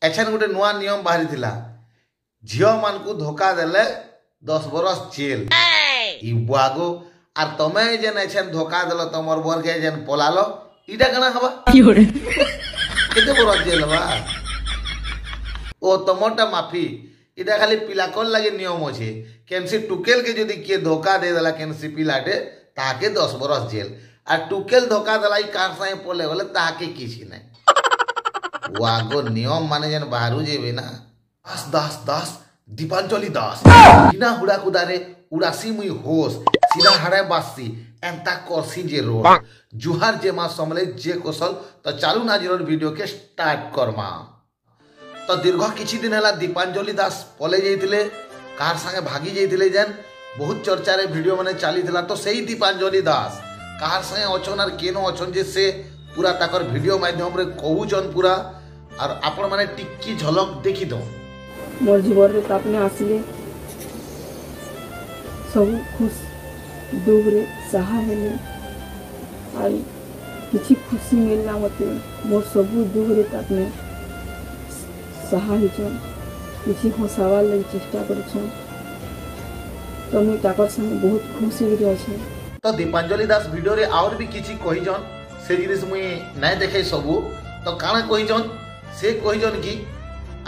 ଏଛେନ୍ ଗୋଟେ ନୂଆ ନିୟମ ବାହାରିଥିଲା, ଝିଅମାନଙ୍କୁ ଧୋକା ଦେଲେ 10 ବରଷ ଜେଲ୍। ଇ ବୁଆଗୋ, ଆର୍ ତମେ ଯେନ୍ ଏଛେନ୍ ଧୋକା ଦେଲ ତମର ବର୍କେ ଯେନ୍ ପଲାଲ, ଇଟା କାଣା ହବା? କେତେ ବରଷ ଜେଲ୍ ହବା? ଓ ତମରଟା ମାଫି। ଇଟା ଖାଲି ପିଲାକର ଲାଗି ନିୟମ ଅଛେ। କେନ୍ସି ଟୁକେଲକେ ଯଦି କିଏ ଧୋକା ଦେଇଦେଲା କେନ୍ସି ପିଲାଟେ, ତାହାକେ 10 ବରଷ ଜେଲ୍। ଆର୍ ଟୁକେଲ ଧୋକା ଦେଲା କାହାର ସାଙ୍ଗେ ପଲେଇ ଗଲେ ତାହାକେ କିଛି ନାଇଁ। ୱାଗୋ, ନିୟମ ମାନେ ଯେନ୍ ବାହାରୁ ଯିବେ ନା। ଦାସ ଦାସ ଦାସ ଦୀପାଞ୍ଜଳି ଦାସ, ବିନା ହୁଡ଼ା କୁଦାରେ ଉଡ଼ାସି ମୁଇଁ ହୋସ୍, ସିଧା ହାଡ଼େ ବାସି ଏନ୍ତା କରସି ଯେ ରୋ। ଜୁହାର ଯେ ମା ସମଲେ ଯେ କୌଶଲ। ତ ଚାଲୁ ଆଜିର ଭିଡ଼ିଓ କେ ଷ୍ଟାର୍ଟ କର୍ମା। ତ ଦୀର୍ଘ କିଛି ଦିନ ହେଲା ଦୀପାଞ୍ଜଳି ଦାସ ପଲେଇ ଯାଇଥିଲେ, କାହାର ସାଙ୍ଗେ ଭାଗି ଯାଇଥିଲେ, ଯେନ୍ ବହୁତ ଚର୍ଚ୍ଚାରେ ଭିଡ଼ିଓ ମାନେ ଚାଲିଥିଲା। ତ ସେଇ ଦୀପାଞ୍ଜଳି ଦାସ କାହାର ସାଙ୍ଗେ ଅଛନ୍ ଆର୍ କେନ ଅଛନ୍ ଯେ ସେ ପୁରା ତାକର ଭିଡ଼ିଓ ମାଧ୍ୟମରେ କହୁଛନ୍ ପୁରା, ଆର୍ ଆପଣମାନେ ଟିକି ଝଲକ ଦେଖିଦଉନ୍। ମୋର୍ ଜୀବନରେ ତାପନେ ଆସିଲେ, ସବୁ ଖୁସ୍ ଦୁଃଖରେ ସାହା ହେଲେ ଆର୍ କିଛି ଖୁସି ମିଳିଲା ମତେ। ମୋର୍ ସବୁ ଦୁଃଖରେ ତାପନେ ସାହା ହେଇଛନ୍, କିଛି ହସାବାର୍ ଲାଗି ଚେଷ୍ଟା କରିଛନ୍। ତ ମୁଇଁ ତାକର୍ ସାଙ୍ଗେ ବହୁତ ଖୁସି ହେଇକିରି ଅଛେ। ତ ଦୀପାଞ୍ଜଳି ଦାସ ଭିଡ଼ିଓରେ ଆହୁରି ବି କିଛି କହିଛନ୍, ସେ ଜିନିଷ ମୁଇଁ ନାଇଁ ଦେଖେଇ ସବୁ। ତ କାଣା କହିଛନ୍? ସେ କହିଛନ୍ କି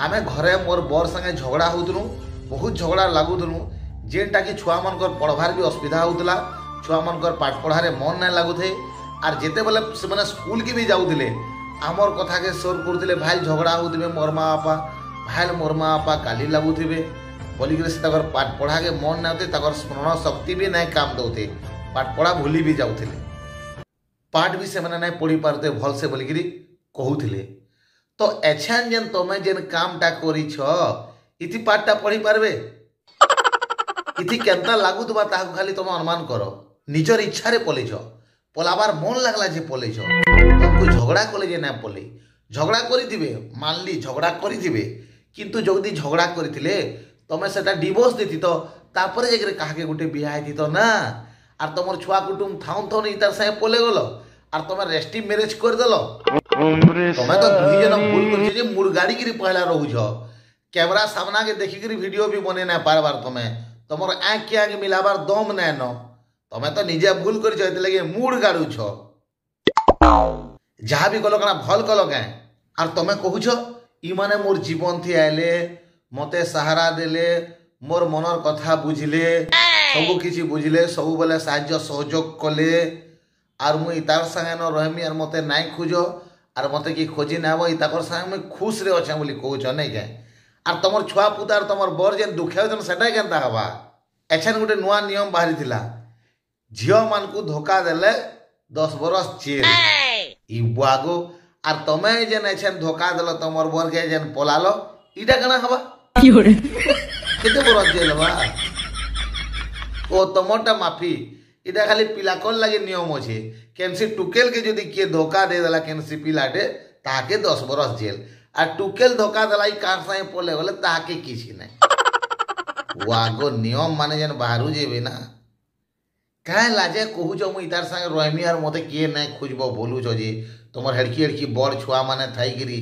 ଆମେ ଘରେ ମୋର୍ ବର ସାଙ୍ଗେ ଝଗଡ଼ା ହଉଥିଲୁ, ବହୁତ ଝଗଡ଼ା ଲାଗୁଥିଲୁ, ଯେନ୍ଟାକି ଛୁଆମାନଙ୍କର ପଢ଼ବାର୍ ବି ଅସୁବିଧା ହଉଥିଲା, ଛୁଆମାନଙ୍କର ପାଠ ପଢ଼ାରେ ମନ ନାଇଁ ଲାଗୁଥାଏ। ଆର୍ ଯେତେବେଲେ ସେମାନେ ସ୍କୁଲକେ ବି ଯାଉଥିଲେ, ଆମର୍ କଥାକେ ସୋର କରୁଥିଲେ, ଭାଇ ଝଗଡ଼ା ହଉଥିବେ ମୋର୍ ମା ବାପା, ଭାଇ ମୋର୍ ମା ବାପା ଗାଲି ଲାଗୁଥିବେ ବୋଲିକିରି ସେ ତାଙ୍କର ପାଠ ପଢ଼ାକେ ମନ ନାଇଁ ହଉଥାଏ, ତାଙ୍କର ସ୍ମରଣ ଶକ୍ତି ବି ନାଇଁ କାମ ଦଉଥାଏ, ପାଠ ପଢ଼ା ଭୁଲି ବି ଯାଉଥିଲେ, ପାଠ ବି ସେମାନେ ନାଇଁ ପଢ଼ି ପାରୁଥିଲେ ଭଲସେ ବୋଲିକିରି କହୁଥିଲେ। ତ ଏଛେନ୍ ଯେନ୍ ତମେ ଯେନ୍ କାମଟା କରିଛ, ଇଥି ପାଠଟା ପଢ଼ି ପାରବେ? ଇଥି କେନ୍ତା ଲାଗୁଥିବା ତାହାକୁ ଖାଲି ତମେ ଅନୁମାନ କର। ନିଜର ଇଚ୍ଛାରେ ପଲେଇଛ, ପଲାବାର ମନ ଲାଗଲା ଯେ ପଲେଇଛ। ତମକୁ ଝଗଡ଼ା କଲେ ଯେ ନାଇଁ ପଲେଇ, ଝଗଡ଼ା କରିଥିବେ, ମାନଲି ଝଗଡ଼ା କରିଥିବେ, କିନ୍ତୁ ଯଦି ଝଗଡ଼ା କରିଥିଲେ ତମେ ସେଟା ଡିଭୋର୍ସ ଦେଇଥିତ, ତାପରେ ଯାଇକିରି କାହାକେ ଗୋଟେ ବିହା ହେଇଥିତ ନା। ଆର୍ ତମର ଛୁଆ କୁଟୁମ୍ ଥାଉନ୍ ଥାଉନ୍ ତାର ସାଙ୍ଗେ ପଲେଇ ଗଲ, ଆର୍ ତମେ ରେଷ୍ଟି ମ୍ୟାରେଜ କରିଦେଲ। ତମେ ତ ଦୁହି ଜଣ ଭୁଲ କରିଛ ଯେ ମୁଡ଼ ଗାଡ଼ିକିରି ପହଲା ରହୁଛ, କ୍ୟାମେରା ସାମ୍ନାକେ ଦେଖିକିରି ଭିଡ଼ିଓ ବି ବନେଇ ନାଇଁ ପାରବାର। ତମେ ତମର ଆଙ୍କି ଆଙ୍କି ମିଲାବାର ଦମ ନାଇଁ ନ। ତମେ ତ ନିଜେ ଭୁଲ କରିଛ, ଏଥିଲାଗି ମୁଡ଼ ଗାଡୁଛ। ଯାହା ବି କଲ କାଣା ଭଲ କଲ କାଁ? ଆର୍ ତମେ କହୁଛ ଇମାନେ ମୋର୍ ଜୀବନ ଥି ଆଇଲେ, ମତେ ସାହାରା ଦେଲେ, ମୋର୍ ମନର କଥା ବୁଝିଲେ, ସବୁ କିଛି ବୁଝିଲେ, ସବୁବେଲେ ସାହାଯ୍ୟ ସହଯୋଗ କଲେ, ଆର୍ ମୁଇଁ ତାର ସାଙ୍ଗେ ନ ରହେମି, ଆର୍ ମତେ ନାଇଁ ଖୋଜ, ଆର୍ ମତେ କି ଖୋଜି ନାଇଁ ହବ, ତାକର ସାଙ୍ଗେ ମୁଇଁ ଖୁସରେ ଅଛେଁ ବୋଲି କହୁଛ ନାଇଁ କେଁ? ଆର୍ ତମର ଛୁଆ ପୁତା ଆର୍ ତମର ବର ଯେନ୍ ଦୁଃଖେ ହଉଛନ୍, ସେଟା କେନ୍ତା ହବା? ଏଛେନ୍ ଗୋଟେ ନୂଆ ନିୟମ ବାହାରିଥିଲା, ଝିଅମାନଙ୍କୁ ଧୋକା ଦେଲେ 10 ବରଷ ଜେଲ୍। ଇ ବୁଆଗୋ, ଆର୍ ତମେ ଯେନ୍ ଏଛେନ୍ ଧୋକା ଦେଲ ତମର ବର୍କେ ଯେନ୍ ପଲାଲ, ଇଟା କାଣା ହବା? କେତେ ବରଷ ଜେଲ୍ ହବା? ଓ ତମରଟା ମାଫି। ଇଟା ଖାଲି ପିଲାକର ଲାଗି ନିୟମ ଅଛେ। କେନ୍ସି ଟୁକେଲକେ ଯଦି କିଏ ଧୋକା ଦେଇଦେଲା କେନ୍ସି ପିଲାଟେ, ତାହାକେ 10 ବରଷ ଜେଲ୍। ଆର୍ ଟୁକେଲ ଧୋକା ଦେଲା କାହାର ସାଙ୍ଗେ ପଲେଇ ଗଲେ ତାହାକେ କିଛି ନାଇଁ। ୱାଗୋ, ନିୟମ ମାନେ ଯେନ୍ ବାହାରୁ ଯିବେ ନା। କାଁ ଲାଜେ କହୁଛ ମୁଇଁ ତାର ସାଙ୍ଗେ ରହେମି ଆର୍ ମତେ କିଏ ନାଇଁ ଖୋଜବ ବୋଲୁଛ ଯେ, ତମର ହେଡ଼କି ହେଡ଼କି ବଡ଼ ଛୁଆମାନେ ଥାଇକିରି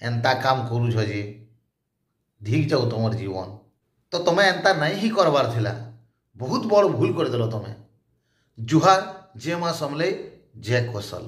ଏନ୍ତା କାମ କରୁଛ ଯେ ଧିକ୍ ଯାଉ ତମର ଜୀବନ। ତ ତମେ ଏନ୍ତା ନାଇଁ ହିଁ କରବାର ଥିଲା, ବହୁତ ବଡ଼ ଭୁଲ କରିଦେଲ ତମେ। ଜୁହାର, ଜୟ ମା ସମଲେଇ, ଜୟ କୌଶଲ।